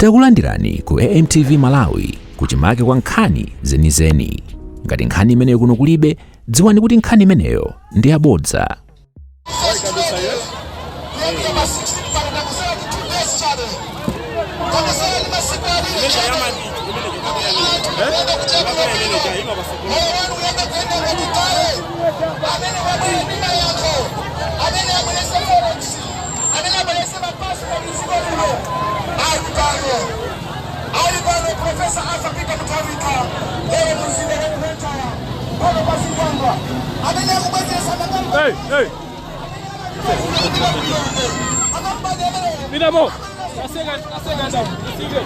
Takulandirani ku AMTV Malawi kuchimake kwa nkhani zenizeni. Ngati nkhani imeneyo kuno kulibe, dziwani kuti nkhani imeneyo ndi yabodza. Ali pano Profesa Arthur Peter Mutharika lero mumzinda wa Blantyre pano pa Zingwangwa amene akubwezeresa Hey, hey. makampani amenewo. Pinamo. Aseka, aseka ndawo. Aseka.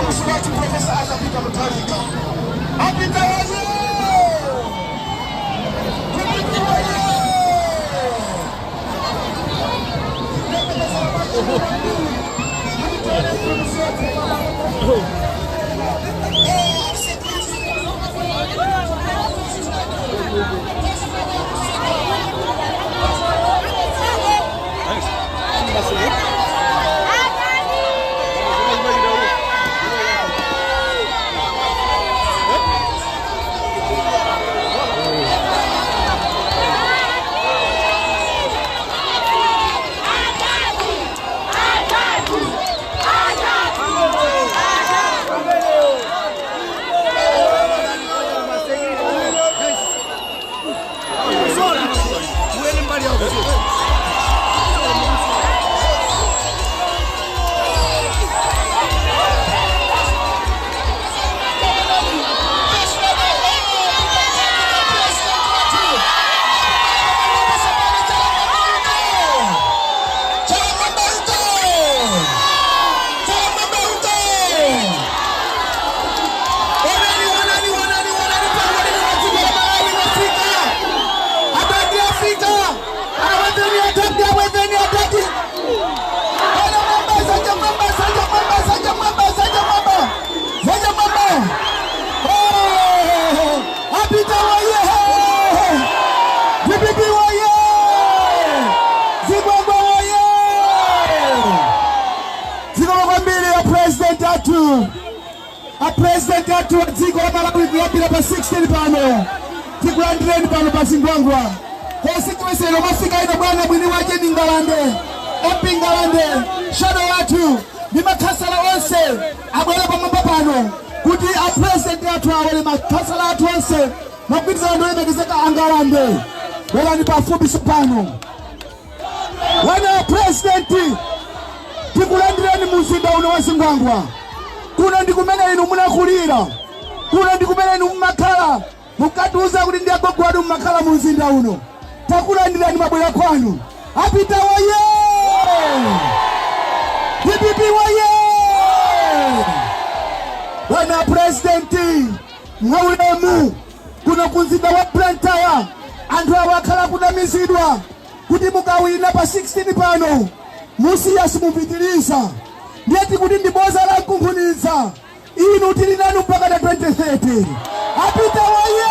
Msumati Profesa Arthur Peter Mutharika apita waye DPP waye. Apita waye! DPP waye! Zingwangwa waye! Zikomo kwambiri a president athu, a president athu wa dziko la Malawi. Kuyambira pa 16 pano tikulandireni pano pa Zingwangwa konsikiwesero. Mwafika ino bwana, mwini wache ni Ngalande, MP Ngalande, shadow wathu ndi makhansala onse abwere pamwamba pano kuti a president athu awole. Makhansala athu onse mogwirizana ndi olemekezeka angalande, bwerani pafupi pano. Bwana president, tikulandireni mumzinda uno wa Zingwangwa. Kuno ndi kumene inu munakulira, kuno ndi kumene inu mumakhala. Mukatiuza kuti ndi agogo anu mumakhala mu mzinda uno. Takulandirani, mabwera kwanu. Apita waye! DPP waye! Bwana president, mwaulemu, kuno kumzinda wa Blantyre anthu awo akhala kunamizidwa kuti mukawina pa 16 pano musiya, simupitiriza. Ndiye tikuti ndiboza la mkunkhuniza. Inu tili nanu mpaka na 2030. Apita waye!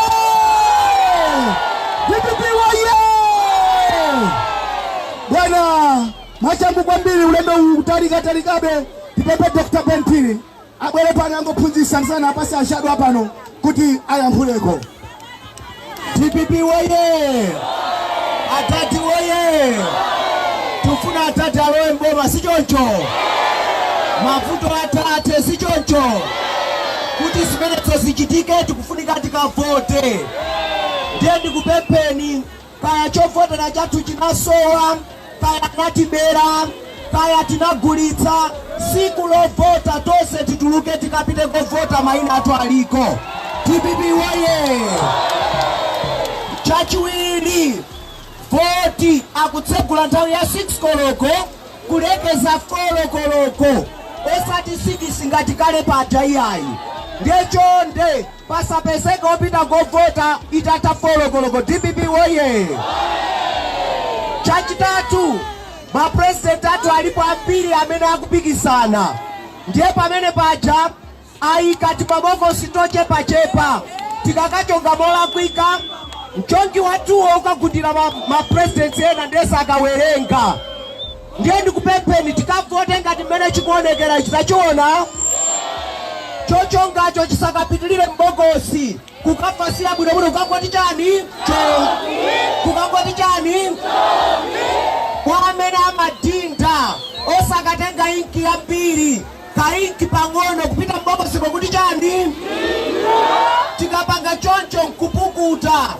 DPP waye! Bwana, mwachangu kwambiri, ulendo uwu kutalikatalikabe, tipempe Dr. Bentili abwere pano angophunzitsa msana apasi a shadow pano kuti ayankhuleko. DPP woye! Atati woye! Tufuna atati alowe mboma, si choncho? Mavuto atate, si choncho? Kuti zimenezo zichitike tikufunika tikavote. Ndiye ndikupempheni, kaya chovotera chathu chinasowa, kaya anatibera, kaya tinagulitsa, siku lovota tonse tituluke tikapite kovota, mayina athu aliko. DPP woye! Chachiwiri, voti akutsegula nthawi ya 6 koloko kulekeza 4 koloko, osati 6 ngati kale paja, iyayi. Ndiye chonde pasapezeke opita kovota itatha 4 koloko. DPP woye! Chachitatu, mapurezidenti athu alipo ambiri amene akupikisana. Ndiye pamene paja ayika timabokosi tochepachepa, tikakachonga molakwika mchongi wathuwo ukagundira ma presidents ena, ndiye sakawerenga. Ndiye ndikupempheni tikavote ngati mmene chikuonekera chitachiona chochongacho chisakapitilire m'bokosi, kukafasira bwinobwino. Kukangoti chani cho, kukangoti chani kwa amene amadinda, osakatenga inki yambiri, kainki pang'ono kupita m'bokosiko kuti chani. Tikapanga choncho nkupukuta,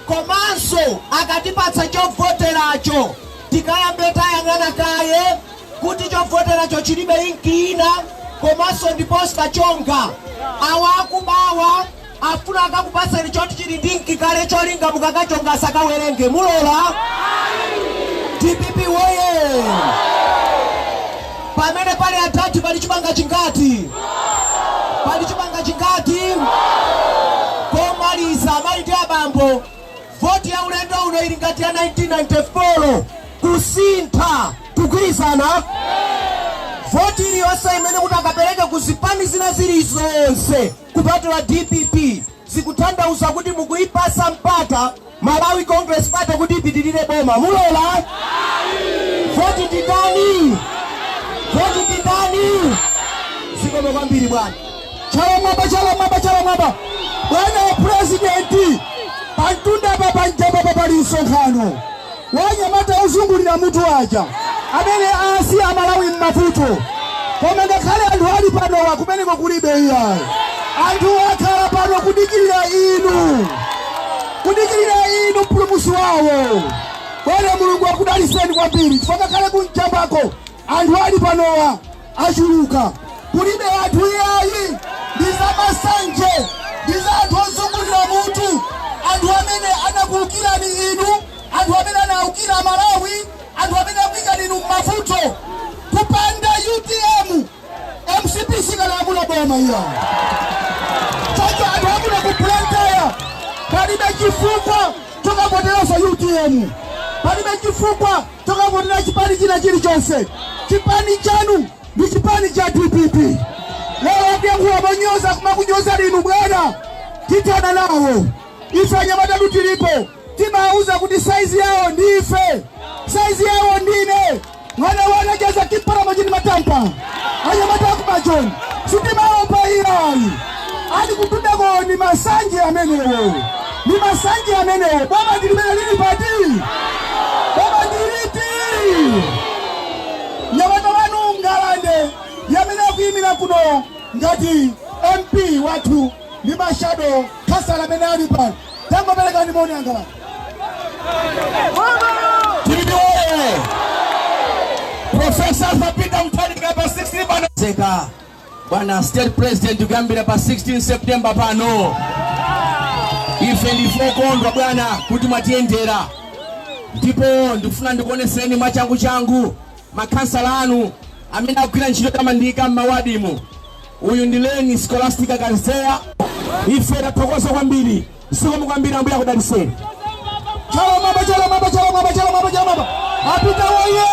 komanso akatipatsa chovoteracho tikayambe tayang'ana kaye kuti chovoteracho chilibe inki ina, komanso ndiposta chonga. Awa akubawa afuna akakupatseni choti chili ndi inki kale, cholinga mukakachonga sakawerenge. Mulola? DPP woye! Pamene pali atatu pali chimanga chingati? Pali chimanga chingati? Komaliza, amayi ndi abambo, voti ya ulendo uno ili ngati ya 1994, kusintha, kugwirizana. Voti iliyonse imene kuti akapereke ku zipani zina zilizonse kupatula DPP, zikutanthauza kuti mukuyipasa mpata Malawi Congress Party kuti ipitirire boma. Mulola? Voti nditani? Voti nditani? Zikomo kwambiri, bwana. Chala mwamba, chala mwamba, chala mwamba. Bwana wa purezidenti, pantunda pa panjamba pa pali msonkhano wanyamata uzungulira mutu aja amene asiya Amalawi m'mavuto. Koma ngakhale anthu ali panowa, kumeneko kulibe iyayi. Anthu akhala pano kudikirira inu, kudikirira inu, mpulumutsi wawo. Bwana, Mulungu akudaliseni kwambiri, chifukwa ngakhale kumchambako anthu ali panowa achuluka. Kulibe anthu iyayi, ndi za masanje, ndi za anthu ozungulira mutu, anthu amene anakuwukirani inu, anthu amene anawukira Malawi, anthu amene akuyikani inu m'mavuto. Kupanda UTM, MCP sikalamula boma iya. Choncho anthu akuno ku Blantyre, palibe chifukwa chokavoteranso UTM, palibe chifukwa chokavotera chipani china chilichonse. Chipani chanu ndi chipani cha DPP. Lero akuyankhula monyoza, kumakunyoza linu bwana, tithana nawo ife. Anyamata tilipo, timawuza kuti saizi yawo ndi ife, saizi yawo ndine mwana wanajaza kipara machini matampa. Anyamata akumachoni sitimaopa iyayi. Ali kutundako ni masanje amenewo, ni masanje amenewo. Boma ndi limene lili pati? Boma ndiliti? Nyamata wanu Ngalande yamene akuyimira kuno ngati MP wathu ndi ma shadow councillor amene ali pano, tangoperekani moni, Angalande. DPP woye! Professor Peter Mutharika pa 16 pano. Seka bwana State President, kuyambira pa 16 September pano, ife ndife okondwa bwana kuti mwatiyendera, ndipo ndikufuna ndikuoneseni mwachangu changu makhansala anu amene akugwira ntchito tamandika m'mawadimu. Uyu ndi Leni Scholastica Kazeya. Ife tathokoza kwambiri, zikomo kwambiri, Ambuye akudaliseni. Chala mwamba, chala mwamba, chala mwamba, chala mwamba, chala mwamba. Apita woye!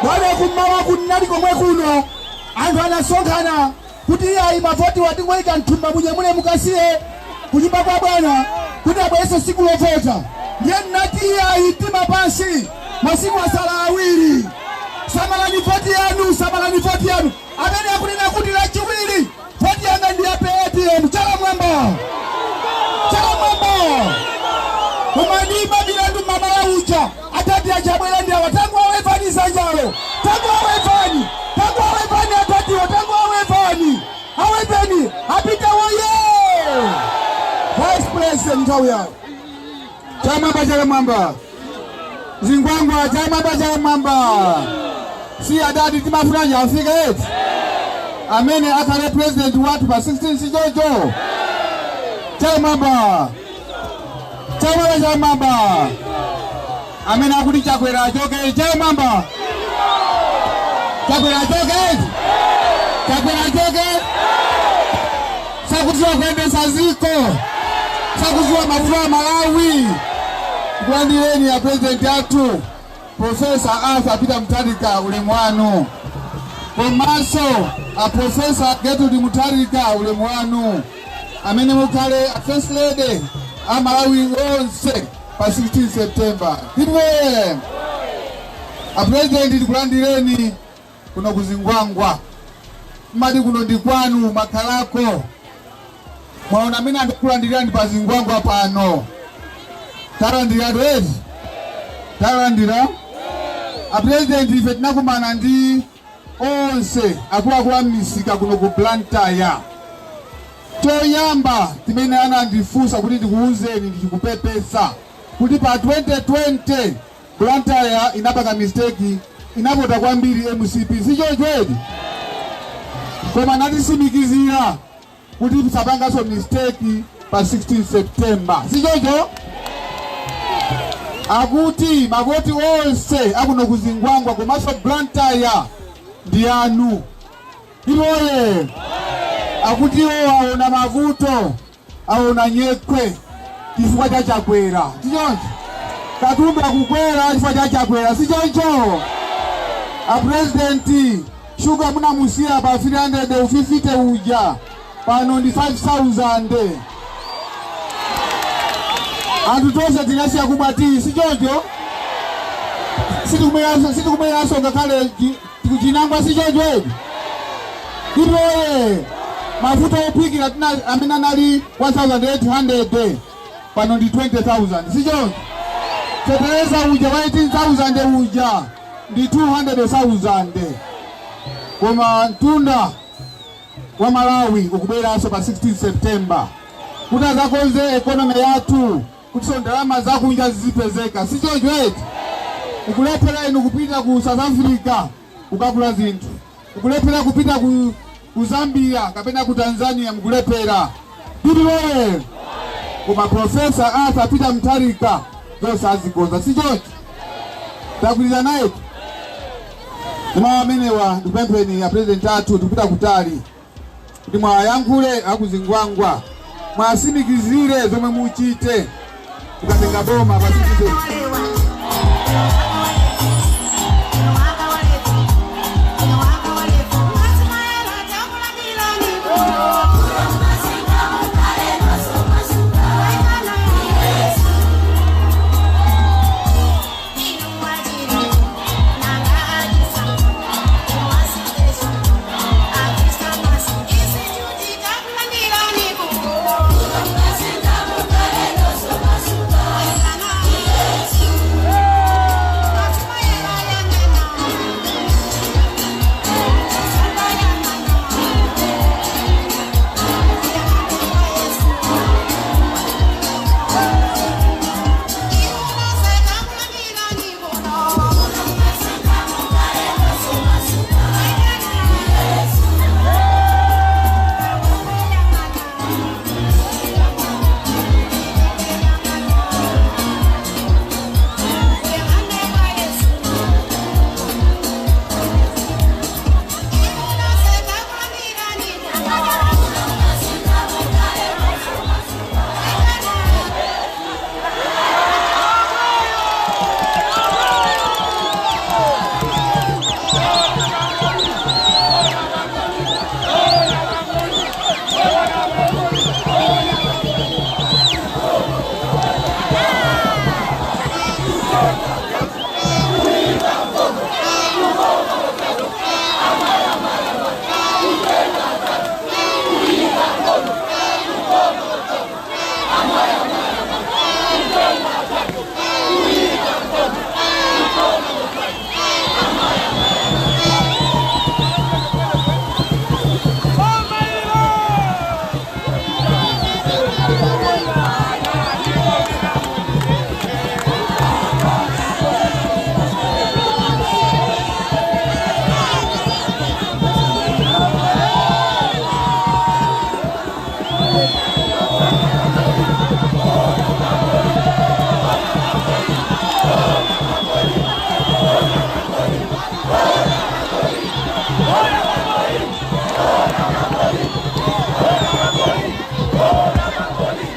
Bwana, kummawa kunali komwe kuno anthu anasonkhana kuti iyayi, mavoti watingoyika mthumba munyamule mukasiye kunyumba kwa bwana kuti abwerese siku lovota. Ndiye nnati iyayi, mtima pansi, masiku asala 2. Samalani voti yanu, samalani voti yanu. Amene akunena kuti Lachiwiri voti yanga ndiyape ATM, chala mwamba, chala mwamba. Kumandimba milandu mamala uja atati achabwera ndi awa. Tangu awevani sanjalo, tangu awevani, tangu awevani atatiwo, tangu awevani, aweveni. Apita woye! Vice President, nthawi yawo. Chamwamba, chamwamba, Zingwangwa, chamwamba, chamwamba. Si adati timafuna afika eti amene akhale president wathu pa 16, si chocho? Chamwamba, chamwamba, chamwamba. Amene akuti Chakwera achoke, chamwamba. Chakwera achoke eti, Chakwera achoke. Sakudziwa kuyendesa ziko, sakudziwa mavuto a Malawi. Kulandireni ya president athu Professor Arthur Peter Mutharika, ulemu wanu, komanso a Professor Gertrude Mutharika, ulemu wanu, amene mukhale a First Lady a Malawi onse pa 16 September. Ndipo Apurezidenti, tikulandireni kuno kuzingwangwa. Mmati kuno ndi kwanu, makhalako. Mwaona amene andikulandirani pa Zingwangwa pano. Talandiratu ezi, talandira. Apurezidenti, ife tinakumana ndi onse akuluakulu a misika kuno ku Blantyre. Choyamba timene anandifunsa kuti ndikuwuzeni, ndichikupepesa kuti pa 2020 Blantyre inapanga mistake, inavota kwambiri MCP, sichonchwedi? Koma anatisimikizira kuti tisapanganso mistake pa 16 September, sichoncho? Akuti mavoti onse akuno kuzingwangwa komanso Blantyre ndi anu iwoye. Akuti iwo aona mavuto, aona nyekwe chifukwa cha Chakwera, sichoncho? Katundu akukwera chifukwa cha Chakwera, sichoncho? Apurezidenti, shuga munamusiya pa 300 ufifite uja, pano ndi 5000. Anthu tonse tinasiya kumwa tiyi, sichoncho? Sitikumweranso ngakhale chinangwa, sichoncho edi? Ipoye, mafuta ophikira amene anali 1800 pano ndi 20,000, sichoncho? Fetereza uja wa 18,000 uja ndi 200,000. Koma mtunda wa Malawi ukubweranso pa 16 September kuti azakonze economy yathu, kutiso ndalama zakunja zizipezeka, sichoncho eti? Ukulephera inu kupita ku South Africa kukagula zinthu, ukulephera kupita ku Zambia kapena ku Tanzania, mukulephera. Titiloye. Koma Professor Arthur Peter Mutharika zonse azikonza, sichoncho? Tagwirizana naye mawu amenewa. Ndikupempheni ya president athu, tikupita kutali, kuti mwayankhule akuzingwangwa, mwasimikizire zomwe muchite mukatenga boma pa 16.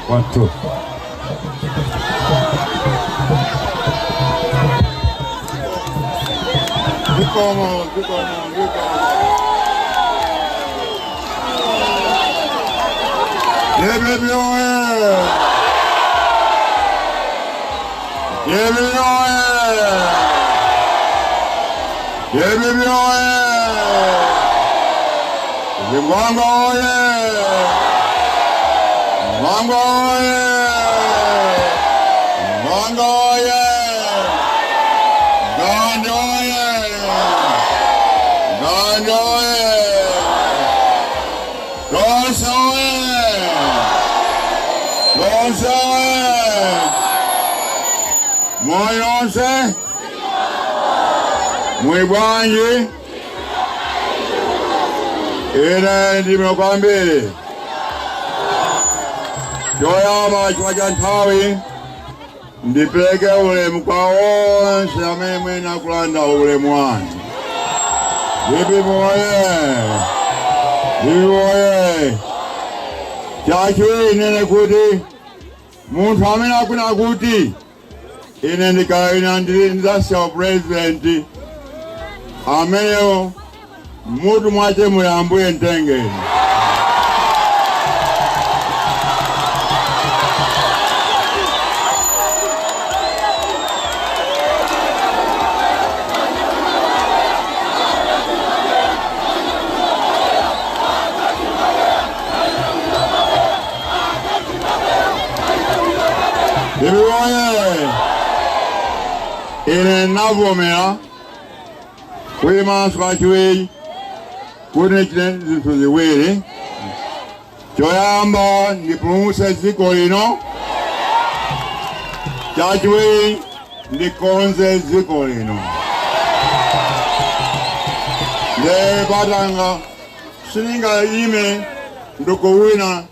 One, two. Zikomo, zikomo, zikomo. DPP oye! DPP oye! DPP oye! Zingwangwa oye! Zingwangwa oye! Zingwangwa oye! Gandhi oye! Gandhi oye! Tonse oye! Tonse oye! Muli nonse? Muli bwanji? Ine ndine kwambiri. Choyamba, chifukwa cha nthawi, ndipereke ulemu kwa onse amene mwena kulanda ulemu wanu. DPP oye! DPP oye! Chachiwiri, nene kuti munthu amene akuna kuti ine ndikawina ndili ndizasiya president, amenewo mutu mwache muli Ambuye mtengeni. DPP oye! Ine navomera kuyimanso kachiwiri kuti ndichite zinthu ziwiri. Choyamba, ndipulumutse dziko lino. Chachiwiri, ndikonze dziko lino. Ndepatanga sindingayime ndikuwina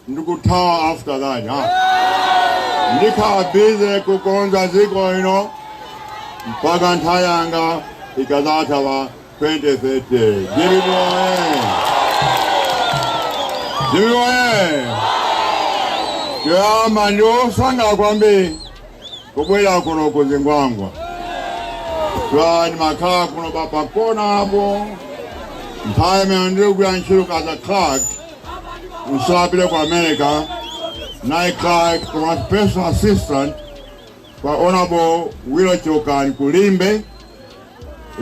ndikuthawa after that, ha? Ndikhala busy kukonza dziko lino mpaka nthawi yanga ikadzatha pa 2030. DPP oye! DPP oye! Choyamba, ndiosangala kwambiri kubwera kuno ku Zingwangwa. Twa ndimakhala kuno papakona apo nthawi imene ndikugwira ntchito as a clerk nsapite ku America, nayi clerk koma personal assistant kwa Honorable Willow Chokani ku Limbe,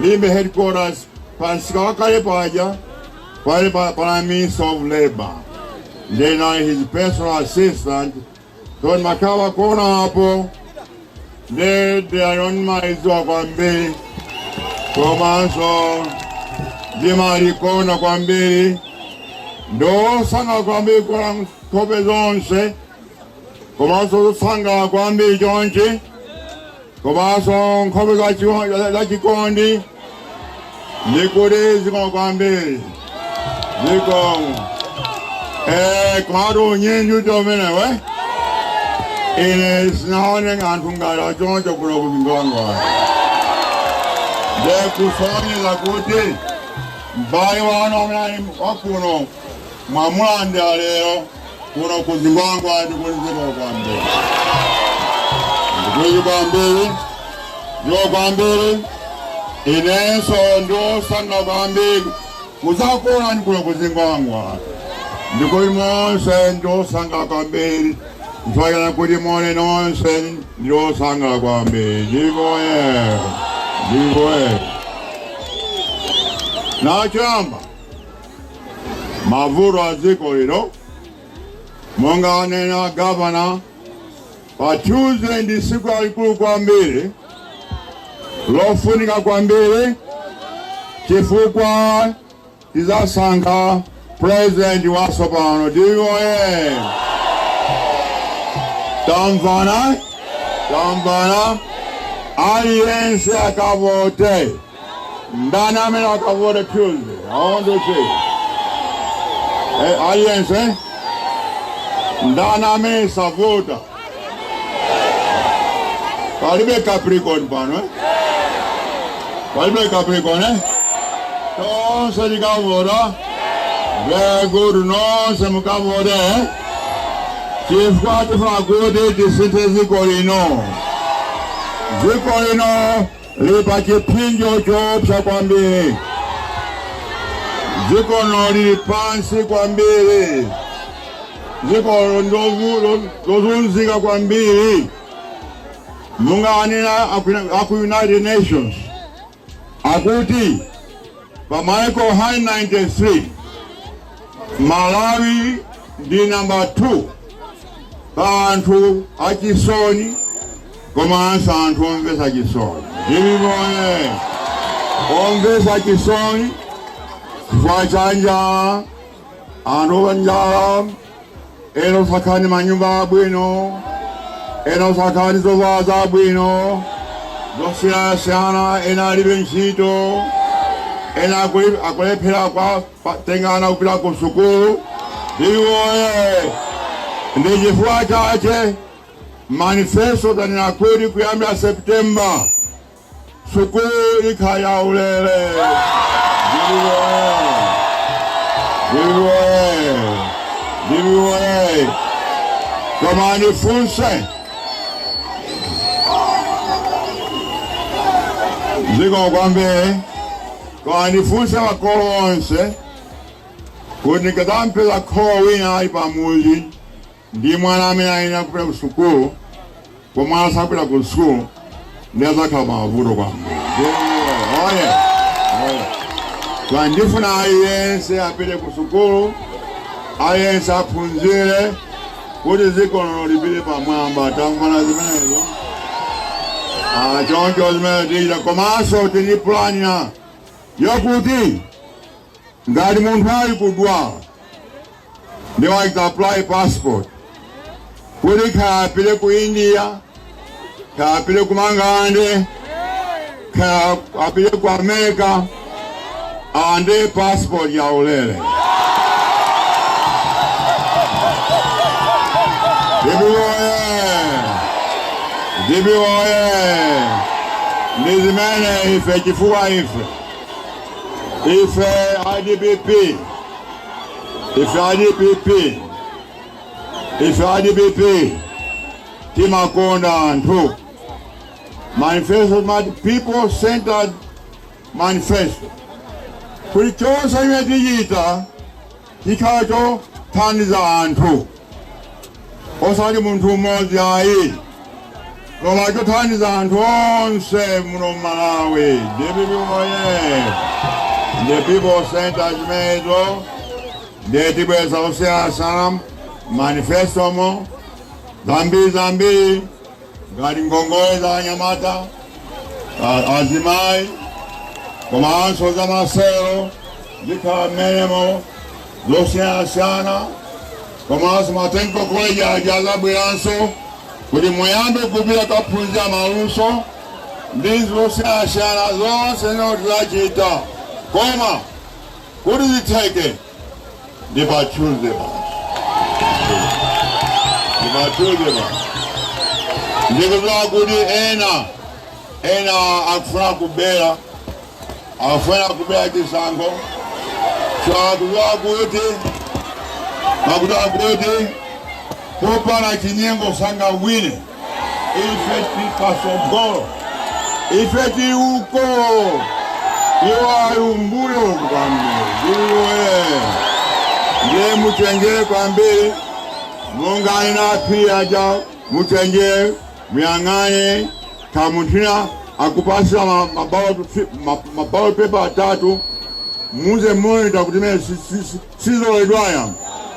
Limbe headquarters, pansika wakale paja pali pana Minister of Labor, then I his personal assistant. So ndimakhala kona apo nde ndiyayonimaiziwa kwambiri, komanso ndimalikona kwambiri. Ndosangala kwambiri kuona nkhope zonse, komanso zosangala kwambiri chonchi, komanso nkhope zachikondi. Ndikuti zikomo kwambiri, zikomo. Komatu unyinji uti umenewe, ine sinaone anthu ngati achoncho kuno ku Zingwangwa. Ndikusonyeza kuti m'bale wanu amene ali wakuno mwamulandira lero kuno ku Zingwangwa. Ndikuti zikomo kwambiri, ndikuti kwambiri, zikomo kwambiri. Inenso ndiosangala kwambiri kuzakuonani kuno ku Zingwangwa. Ndikuti monse ndiosangala kwambiri, nchifukwa kuti mone nonse ndiosangala kwambiri. Ndikoye, ndikoye. Nachamba mavuto a dziko lino, monga anena gavana, pa Tuesday ndi siku lalikulu kwambiri, lofunika kwambiri, chifukwa tizasankha president watsopano. Ndikoye, tamvana, tamvana. Aliyense akavote. Ndani amene akavote Tuesday? I want to see. Aliyense. Ndani amene savota? Palibe Capricorn pano, eh? Palibe Capricorn, eh? Tonse tikavota. Very good, nonse mukavote, eh? Chifukwa tifuna kuti tisinthe dziko lino. Dziko lino lili pa chipsinjo choopsa kwambiri. Dziko lino lili pansi kwambiri. Dziko lozunzika kwambiri. Munga anena aku United Nations. Akuti pa maiko 193, Malawi ndi namba 2 pa anthu achisoni komanso anthu omvetsa chisoni. DPP oye! Omvetsa chisoni chifukwa cha njala, anthu njala, ena osakhala ndi manyumba abwino, ena osakhala ndi zovala zabwino zosiyanasiyana, ena alibe ntchito, ena akulephera kwa tengana kupita ku sukulu. DPP oye! Ndi chifukwa chache manifesto tanena kuti kuyambira September sukulu ikhala yaulere. DPP oye! DPP oye! DPP oye! Koma ndifunse, zikomo kwambiri. Koma ndifunse makolo onse kuti ndikadzampeza kholo wina ali pamuzi ndi mwana amene ayenera kupita ku sukulu, koma mwana sakupita ku sukulu, ndi adzakhala mavuto kwambiri. Oye oye! Koma ndifuna aliyense apite ku sukulu, aliyense aphunzire kuti dziko lino lipite pamwamba. Tamvana zimenezo? Choncho zimene tichita, komanso tili plan yakuti ngati munthu ali kudwala ndi wachita apply passport kuti kaya apite ku India, kaya apite ku Mangalande, kaya apite ku America, ande passport ya ulere. DPP oye! DPP oye! Ndi zimene ife, chifukwa ife IDPP, ife IDPP, ife IDPP timakonda anthu. Manifesto mati people centered manifesto, kuti chonse chimene tichita chikhala chothandiza anthu, osati munthu umodzi ayi, koma chothandiza anthu onse muno Malawi. DPP oye! The people center chimenezo. Ndiye tibweza osiyanasiyana manifesto mo, zambiri zambiri, ngati ngongole za anyamata, azimayi, komanso za masero zikhala mmenemo zosiyanasiyana, komanso ma technical college aja azabweranso kuti muyambe kupita kaphunzira maluso ndi zosiyanasiyana zonse zimene tizachita. Koma kuti zitheke ndi pa Tuesday basi, ndi pa Tuesday basi. Ndikudziwa kuti ena akufuna kubera, akufuna kubera chisankho. Chakudziwa kuti makudziwa kuti popanda chinyengo sangawine. Ife tili pasogolo, ife tili uko, iwo ali umbuyo kwambiri. Iwe ndiye muchenjere kwambiri, monga ina aja, muchenjere, muyang'ane kamunthina akupasira ma ballot paper atatu, muze monitor kuti mene sizoledwaya,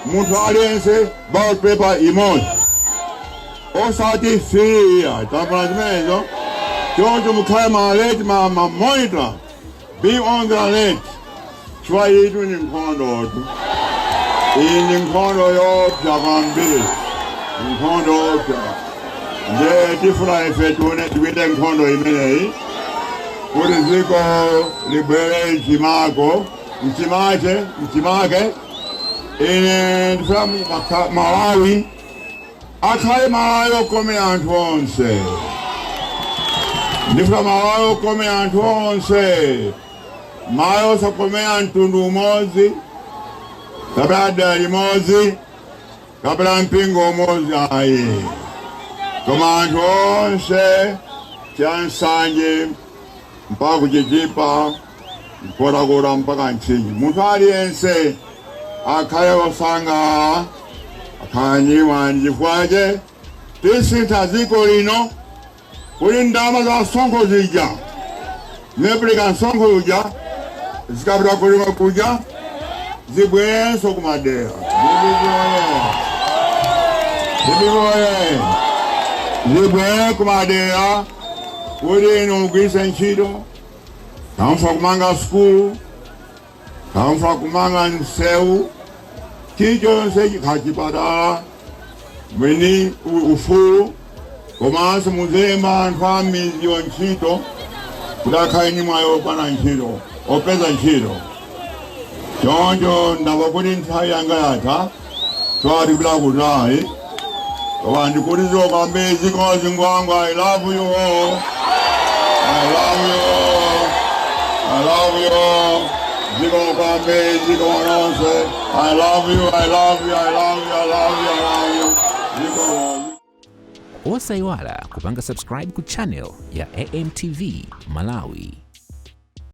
munthu aliyense ballot paper imodzi, osati 3. Tamvana zimenezo? Choncho mukhale ma alert, ma monitor, be on the alert, chifukwa itu ni nkhondo tu. Iyi ndi nkhondo yoopsa kwambiri, nkhondo yoopsa. Ndiye tifuna ife tione tiwine nkhondo imeneyi kuti dziko libwere mchimako, mchimake, mchimake. Ine ndifuna Malawi akhale Malawi okomera anthu onse. Ndifuna Malawi okomera anthu onse, Malawi osakomera mtundu umodzi kapena dera limodzi kapena mpingo umodzi ayi, koma anthu onse, chansanje mpaka kuchitipa, Nkhotakota mpaka Mchinji, munthu aliyense akhale osangalala, akhale ndi mwayi. Chifukwache tisintha dziko lino kuti ndalama za msonkho zija Nepereka msonkho uja zikapita kulima kuja zibwerenso kumadera. DPP oye! DPP oye! Zibwere kumadera kuti inu mugwiritse ntchito. Kamfa kumanga sukulu, kamfa kumanga msewu, chilichonse chipatala mwini ufulu, komanso muzilemba anthu a midziwo ntchito kuti akhale ndi mwayi opana ntchito, opeza ntchito. Choncho ndamva kuti nthawi yanga yatha, twati kupita kutali, koma ndikuti zokambe ziko zingwangwa. I love you all. I love you all. I love you all. Ziko kwambe ziko nonse. I love you, I love you, I love you, I love you, I love you. Ziko. Osayiwala kupanga subscribe ku channel ya AMTV Malawi.